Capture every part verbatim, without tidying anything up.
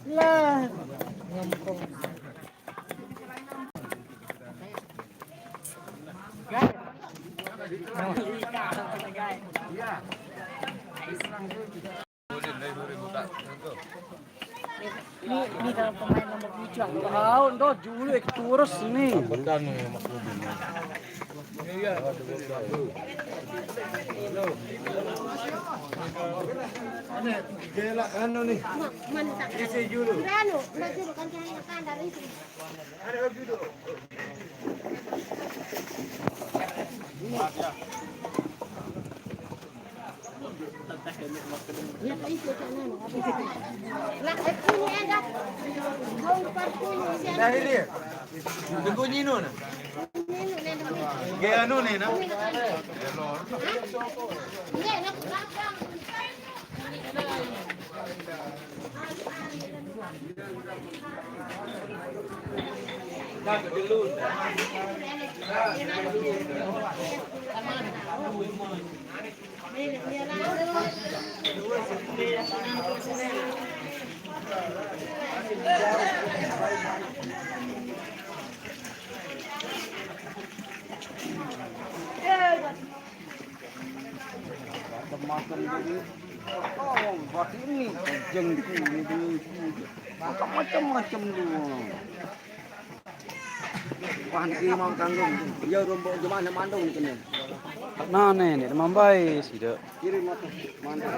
Lah. Ini, ini kalau pemain nomor tujuh, aku tahu, ndo dulu, eh, terus ini. Betul nih, Mas Budi. Iya. Gila, anu nih. Isi dulu. Anu, anu dulu, kan, kan, kan, dari itu. Nah, ini. Tunggu nyinu na. Gaya anu nih, nah. Macam-macam dulu. Oh, buat ini, jengku ini dulu. Macam-macam dulu. Wah, ini mau tanggung. Dia rombok jemaah nak mandung ni kena. Nah, ni, ni, mambai, sida. Kiri mata, mandung.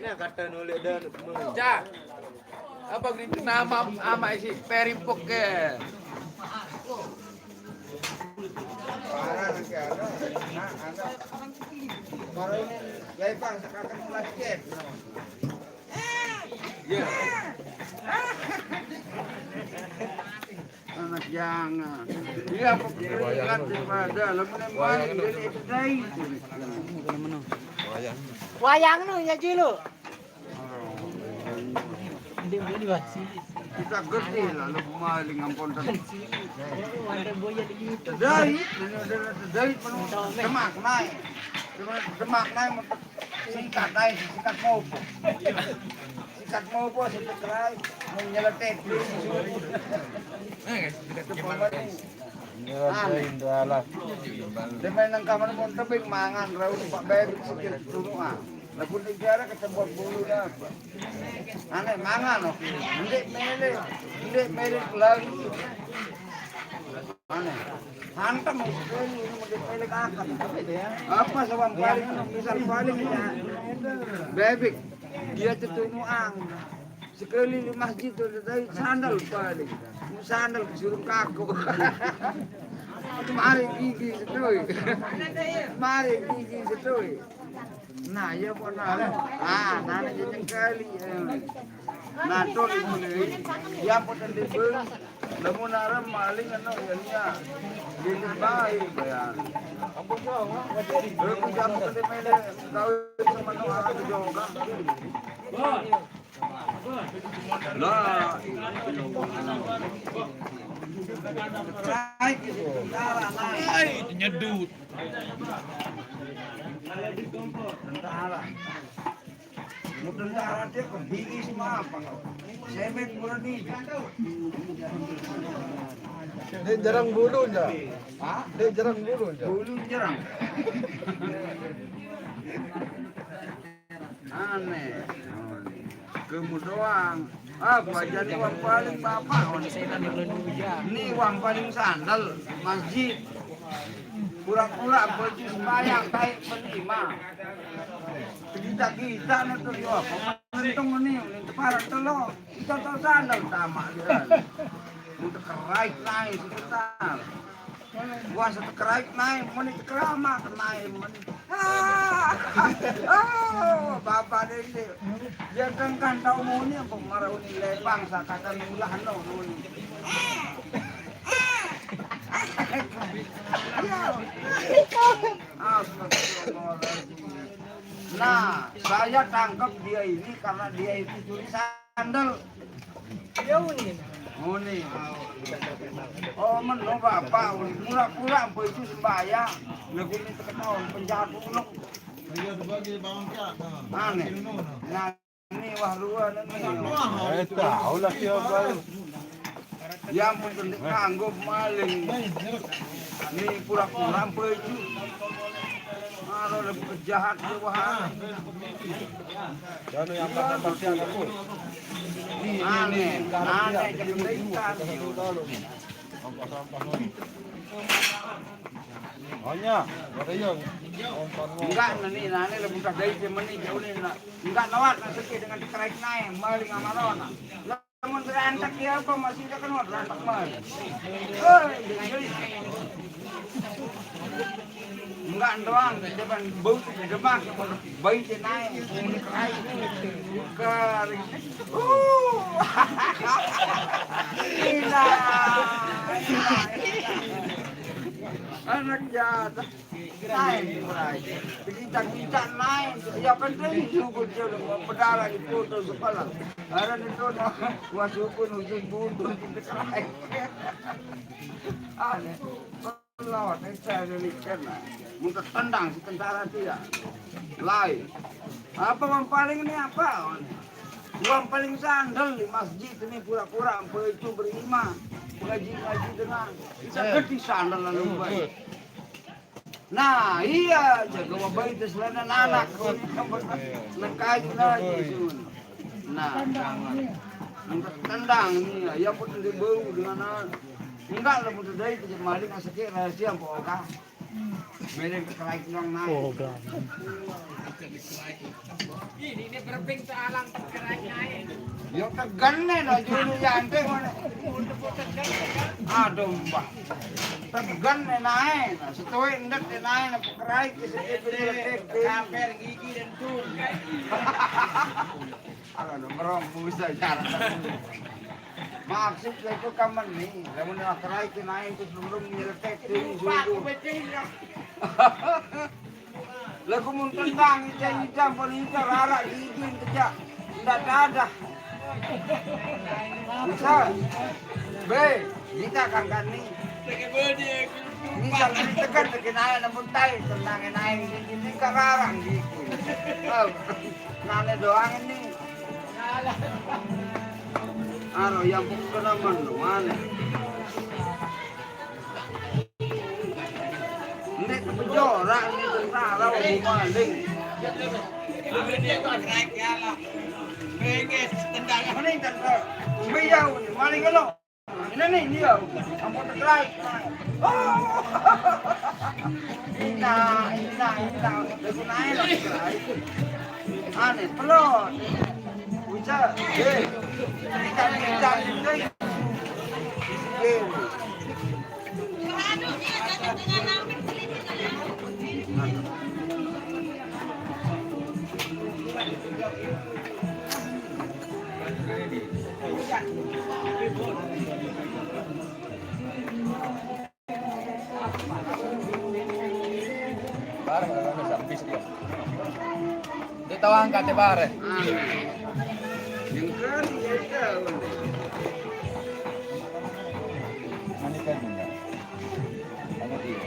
Nah, kata nolak dah. Cak. Apa gitu nama ama isi peripok ke? Parah nanti ada. Nah, ada. Parah ini, ya, Bang, sekarang mulai cek. Iya. Anak jangan. Iya, pokoknya kan daripada lamun yang balik dari itu tadi. Wayang. Wayang nu ya, Jilu. Ndek boleh wasi. Kita gede lalu maling ampun tadi. Ada boya di YouTube. Tedai, ini ada tedai penuh. Demak naik. Demak, Demak naik untuk singkat naik, singkat mopo. Singkat mopo, singkat kerai, mau nyeletek. Eh, guys, dekat gimana, guys? Nyeletek, Indra lah. Dia main nang kamar mau tebing mangan, rau Pak Bebek sikit, tunggu, ah. Lah, pun negara kecebot bulu dah. Aneh mangan, oh. Ndeq mele, ndeq mele lagi. Aneh. Hantam, oh, ini ndeq mele akan. Apa sawang paling, misal paling ya. Bebek. Dia tetunuang. Sekali di masjid tu dari sandal paling. Sandal kesuruh kaku. Mari gigi setui. Mari gigi setui. Nah, iya, pun nah. Ah, nah, nah, jeneng kali. Eh. Nah, tuh, ibu nih. Iya, pun tadi, Bang. Lamun arep maling, anu, ya, iya. Ini baik, bayar. Aku jam tadi mele, tahu sama nu arep joga. Lah. Ai, nyedut. Tentara. Mau tentara dia ke bini semua apa? Semen murni. Dia jarang bulu, ya. Hah? Dia jarang bulu, ya. Bulu jarang. Aneh. Kamu doang. Ah, pajan ni wong paling bapak. Ni wong paling sandal masjid. Pura-pura baju sembahyang, baik berlima. Kita-kita ni tu, yo, apa mentung ni, ni teparan telur. Kita tu sandal tamak dia. Ni tekerai naik sebentar. Wah, setekerai naik, meni tekeramak naik, meni. Ah, oh, bapak dende. Dia kan, kan tahu muni apa marah uni lebang, sakatan ulah no muni. Astagfirullahaladzim. Nah, saya tangkap dia ini karena dia itu curi sandal. Iya, Uni. Uni. Oh, meno bapak, Uni. Pura-pura ampe itu sembahyang. Lah, Uni terkenal penjahat ulung. Iya, sebagai bangsa. Nah. Aneh. Nah, ini wah luar ini. Eh, tahu lah siapa. Ya ampun, kena kanggo maling. Ini pura-pura ampe itu. Malah lebih jahat dia, wah. Jangan yang pasang-pasang aku. Aneh, aneh, jadi ikan. Hanya, ada yang Enggak, nani, nani, lebih tak dari dia meni, jauh ni, nak. Enggak lewat, nak, sikit dengan dikerai naik, maling sama lawan, nak. Lamun berantak dia apa, masih dia kan mau berantak maling. Hei, dia jadi. Enggak doang, depan bau, demak, bayi dia naik, dikerai. Bukan. Uh. Gila. Gila, gila. Anak jahat. Naik, mulai. Begincang-gincang naik. Ya, penting juga dia udah mau berdarah di foto kepala. Ada di sana. Wah, syukur, ujung buntu, kita keraik. Aneh. Lewat, saya dari kena. Muka tendang si tentara dia. Lain. Apa uang paling ini apa? Uang paling sandal di masjid ini pura-pura ampe itu berima. Ngaji-ngaji dengan. Kita gede sandal lalu baik. Nah, iya, jaga wabah itu selain anak. Nekaji lagi, sun. Nah, jangan. Minta tendang ni, ya pun dia bau dengan anak. Enggak lah, mudah dari itu maling, asal dia rahasia, apa orang. Maling kekerai kurang naik. Oh, kan. Ini, ini berping sealang kekerai naik. Ya, tegan ni lah, julu ya, ente mana. Aduh, Mbah. Tegan ni naik. Nah, setuai endet ni naik, nah, kekerai ke sini, beli letek, beli. Sampai gigi dan tun. Ala no merong musa jalan. Maksud itu kamen ni, lamun nak kerai ke naik tu sebelum nyeletek tu suruh. Lagu mun tendang ija-ija pun ija rarak gigi kejak. Ndak ada. Bisa. Be, kita kan kan ni. Misal ni tekan tekan ae namun tai tendang ae gigi ni kararak gigi. Oh. Nane doang ini. Aro yang bukan aman mana. Ini penjora ini tentara mau maling. Ini kok naik ya lah. Ini tendang. Ini tentara. Beliau ini maling lo. Ini nih dia. Ampun terkerai. Oh. Ina, ina, ina. Lagu naik lah terkerai. Aneh, pelot. Ucap. Eh. Ikan, ikan, ikan. Eh. Bareng kalau ada habis dia. Dia tahu angkat dia bareng. Yang kan dia tahu. Mana kan enggak? Mana dia?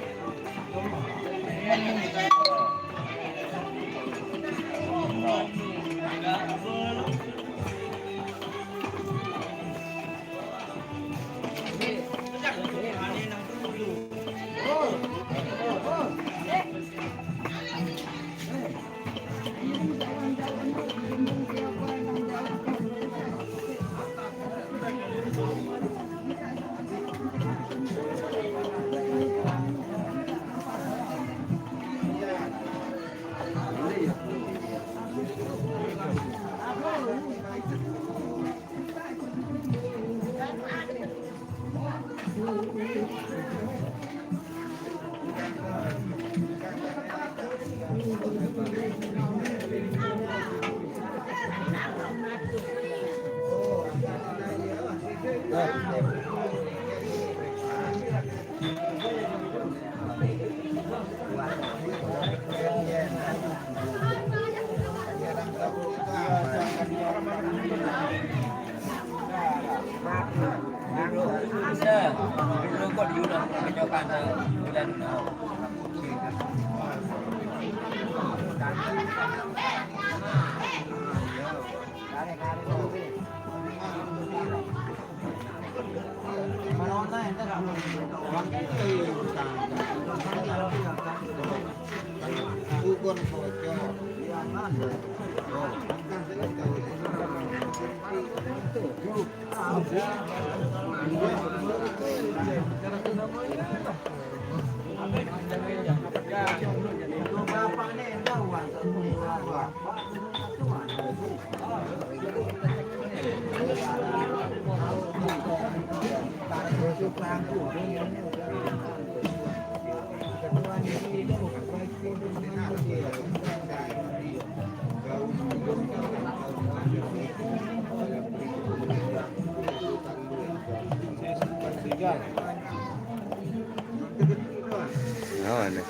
Nawa ne.